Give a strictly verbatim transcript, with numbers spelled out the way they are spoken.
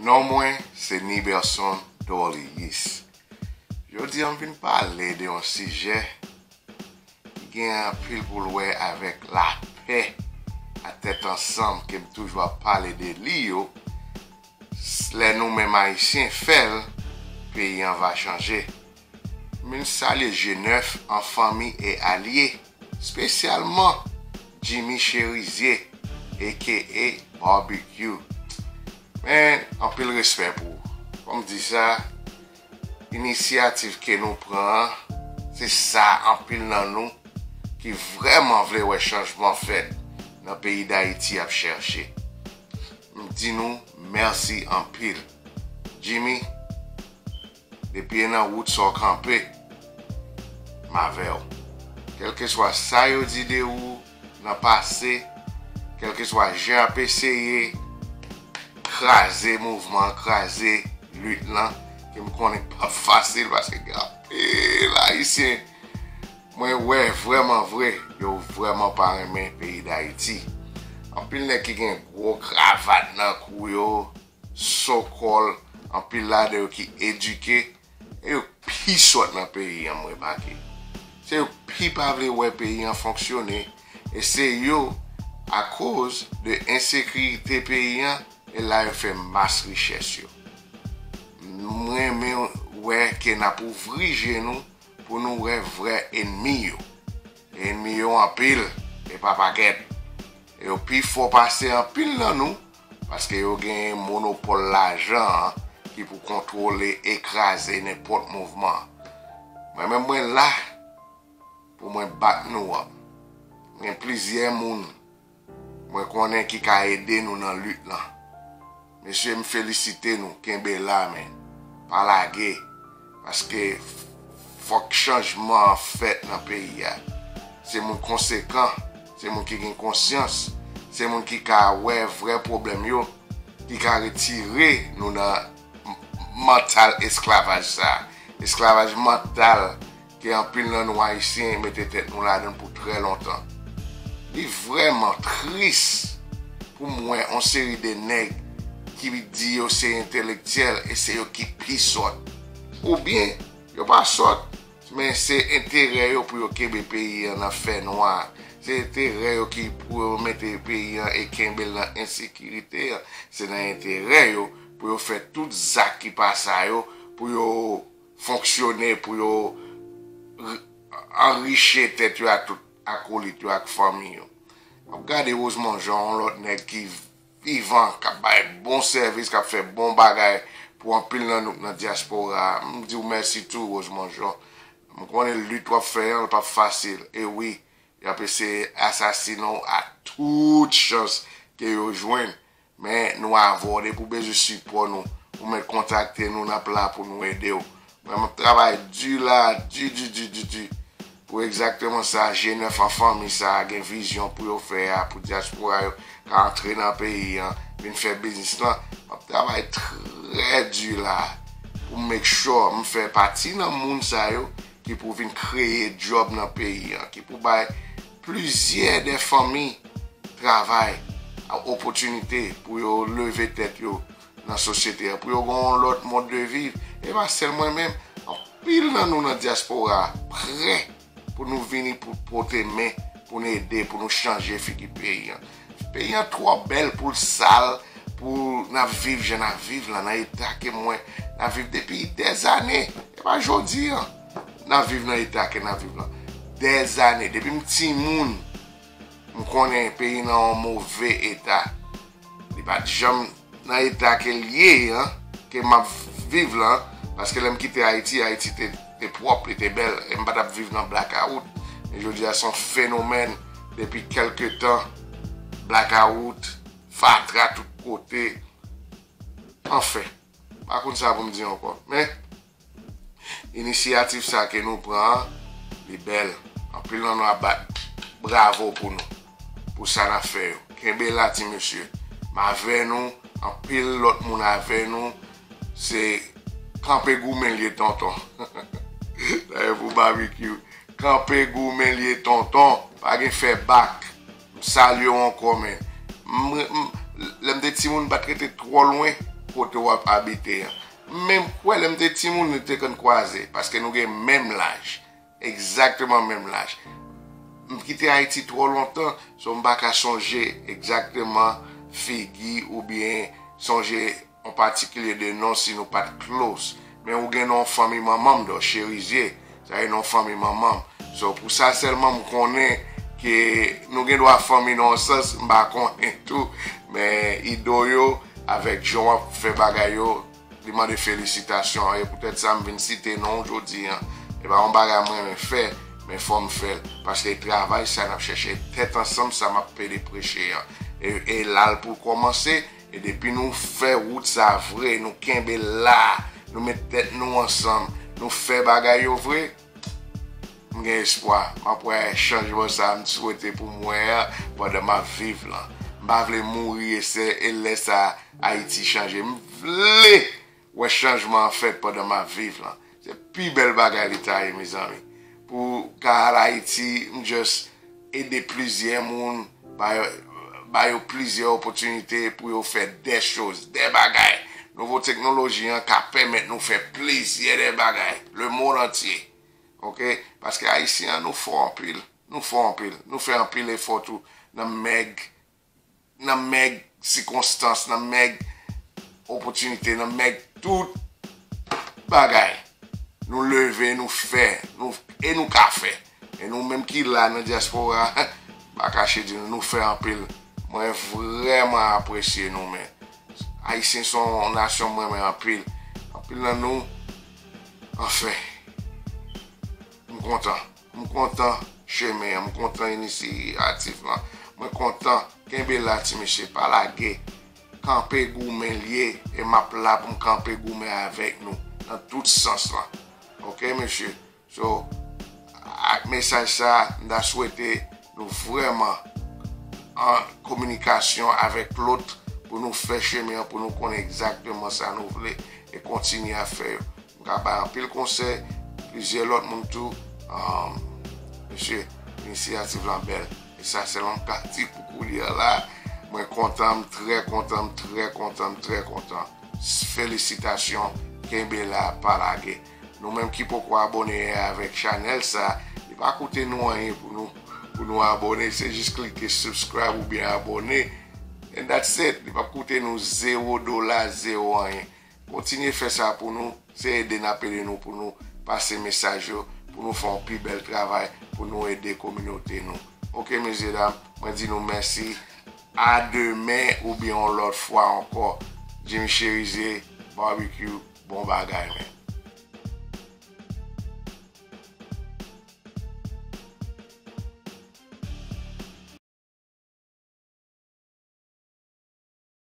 Non mwen se Niberson Dorlius. Jodi a m vin pale de yon sijè ki gen anpil pou l wè avèk lapè a tèt ansanm ke m toujou ap pale de li yo. Lè nou menm Ayisyen fè l, peyi an va chanje. M vin salye G nèf an fanmi e alye, espesyalman Jimmy Cherizier, A K A Barbecue. Men, anpil respè pou ou. Kòm di sa, inisyativ ke nou pran an, se sa anpil nan nou ki vrèman vle wè chanjman fèt nan peyi Dayiti ap chèche. M di nou mèsi anpil. Jimmy, depi e nan wout sa w kanpe, m avè w. Kèlkeswa sa yo di de ou nan pase, kèlkeswa jan y ap eseye kraze mouvman an, kraze lit lan, ke m konnen k p ap fasil paske gen anpil Ayisyen mwen wè vrèman vre, yo vrèman pa renmen peyi Dayiti. Anpil nèg ki gen gwo kravat nan kou yo, sokòl, anpil ladan yo ki edike, e yo k pi sòt nan peyi an, m remake. Se yo k pi pa vle wè peyi an fonksyone, e se yo, akoz de ensekirite peyi an, e la yo fè mas richès yo. M renmen wè ke n ap ouvri je nou pou nou wè vrè enmi yo. Enmi yo anpil, e pa pakèt. E yo pi fò pase anpil nan nou, paske yo genyen monopòl lajan an ki pou kontwole e kraze nenpòt mouvman. Mwen menm mwen la pou mwen bat nou an. Gen plizyè moun mwen konnen ki ka ede nou nan lit lan. Mesye, m felisite nou, kenbe la, men. Pa lage, paske fòk chanjman an fèt nan peyi a. Se moun konsekan, se moun ki gen konsyans, se moun ki ka wè vrè pwoblèm yo, ki ka retire nou nan m- mantal esklavaj sa. Esklavaj mantal ke anpil nan nou Ayisyen mete tèt nou ladan l pou trè lontan. Li vrèman tris pou m wè yon seri de nèg ki di yo se entelektyèl e se yo ki pi sòt. Oubyen, yo pa sòt, men se enterè yo pou yo kenbe peyi an nan fènwa. Se enterè yo ki pou yo mete peyi an e kenbe l nan ensekirite an. Se nan enterè yo pou yo fè tout zak ki pa sa yo, pou yo fonksyone, pou yo r- anrichi tèt yo ak tout akolit yo ak fanmi yo. M ap gade Rosemond Jean, yon lòt nèg ki vivan, k ap bay bon sèvis, k ap fè bon bagay pou anpil nan nou k nan dyaspora a. M di w mèsi tou, Rosemond Jean. M konnen lit w ap fè an, l p ap fasil. E wi, y ap eseye asasinen w a tout chans ke yo jwenn. Men nou avè w, depi w bezwen sipò nou, ou mèt kontakte nou, n ap la pou nou ede w. Mwen, m ap travay di la, di, di, di, di, di. Pou egzakteman sa, G nèf an fanmi sa a gen vizyon pou yo fè a, pou dyaspora yo ka antre nan peyi an, vin fè biznis lan. M ap travay trè di la pou m make sure m fè pati nan moun sa yo ki pou vin kreye djòb nan peyi an, ki pou bay plizyè de fanmi travay, a, opòtinite pou yo leve tèt yo nan sosyete a, pou yo gen yon lòt mòd de viv. E pa sèl mwen menm, anpil nan nou nan dyaspora a prè pou nou vini pou pote men, pou n ede, pou nou chanje figi peyi an. Peyi an twò bèl pou l sal, pou n ap viv jan n ap viv lan, nan eta ke mwen n ap viv depi dèzane. E pa jodi an n ap viv nan eta ke n ap viv lan. Dèzane, depi m timoun, m konnen peyi nan yon move eta. Li pa t janm nan eta ke l ye an, ke m ap viv lan, paske lè m kite Ayiti, Ayiti te, te pwòp, li te bèl, e m pa t ap viv nan blakawout. Men jodi a, se yon fenomèn depi kèlke tan, blakawout, fatra tout kote. Anfen, m pa konn sa pou m di ankò. Men, inisyativ sa ke nou pran an, li bèl. Anpil nan nou ap bat bravo pou nou, pou sa n ap fè yo. Kenbe la, ti mesye. M avè nou, anpil lòt moun avè nou. Se kanpe goumen l ye, tonton. Dayè pou Barbecue. Kanpe goumen l ye, tonton. Pa gen fè bak. M salye w ankò, men. M, m, lè m te timoun, m pa t rete twò lwen. kote w ap abite an. Men m kwè lè m te timoun, nou te konn kwaze, paske nou gen menm laj. Egzakteman menm laj. M kite Ayiti twò lontan, so m pa ka sonje egzakteman figi oubyen sonje an patikilye de non si nou pa t close. Men ou gen non fanmi manman m, dò, Cherizye. Sa e non fanmi manman m. So, pou sa sèlman m konnen ke nou gen dwa fanmi nan yon sans, m pa konnen tou. Men ido yo, avèk jan w ap fè bagay yo, li mande felisitasyon. E poutèt sa, m vin site non w jodi an. E pa yon bagay mwen renmen fè, men fò m fè l. Paske travay sa n ap chèche, tèt ansanm sa m ap pede preche an. E, e la l pou kòmanse, e depi nou fè wout sa vre, nou kenbe la, nou met tèt nou ansanm, nou fè bagay yo vre, m gen espwa. M ap wè chanjman sa a m swete pou m wè a pandan m ap viv lan. M pa vle mouri e se, e lè sa a Ayiti chanje. M vle wè chanjman an fèt pandan m ap viv lan. Se pi bèl bagay li ta ye, mezanmi. Pou ka al Ayiti, m just ede plizyè moun, ba yo, ba yo plizyè opòtinite pou yo fè de choz, de bagay. Nouvo teknoloji an ka pèmèt nou fè plizyè de bagay, lemonn antye. Oke? Paske Ayisyen an, nou fò anpil. Nou fò anpil. Nou fè anpil efò tou nan mèg, nan mèg sikonstans, nan mèg opòtinite, nan mèg tout bagay. Nou leve, nou fè, nou, e nou ka fè. E nou menm ki la nan dyaspora, pa kache di nou, nou fè anpil. Mwen vrèman apresye nou, men. Ayisyen se yon nasyon mwen renmen anpil. Anpil nan nou, anfen, m kontan. M kontan chemen an, m kontan inisyativ lan. Mwen kontan, kenbe la ti mesye, pa lage. Kanpe goumen l ye, e m ap la pou m kanpe goumen avèk nou, nan tout sans lan. Oke, mesye? So, ak mesaj sa, m ta swete nou vrèman an kominikasyon avèk lòt pou nou fè chemen an, pou nou konnen egzakteman sa nou vle e kontinye ap fè yo. M ka bay anpil konsèy, plizyè lòt moun tou. Ahn, mesye, inisyativ lan bèl. E sa sèlman m ka di pou kounye a la. Mwen kontan, m trè kontan, m trè kontan, m trè kontan. Felisitasyon, kenbe la, pa lage. Nou menm ki poko abòne avèk chanèl sa, li pa koute nou anyen pou nou, pou nou abòne, se jis klike subscribe oubyen abòne. And that's it. Li p ap koute nou zewo dola, zewo anyen. Kontinye fè sa pou nou, se ede n ap ede nou pou nou pase mesaj yo, pou nou fè yon pi bèl travay, pou nou ede kominote nou. Oke, mesye dam, mwen di nou mèsi. A demen oubyen yon lòt fwa ankò. Jimmy Cherizier, Barbecue, bon bagay, men.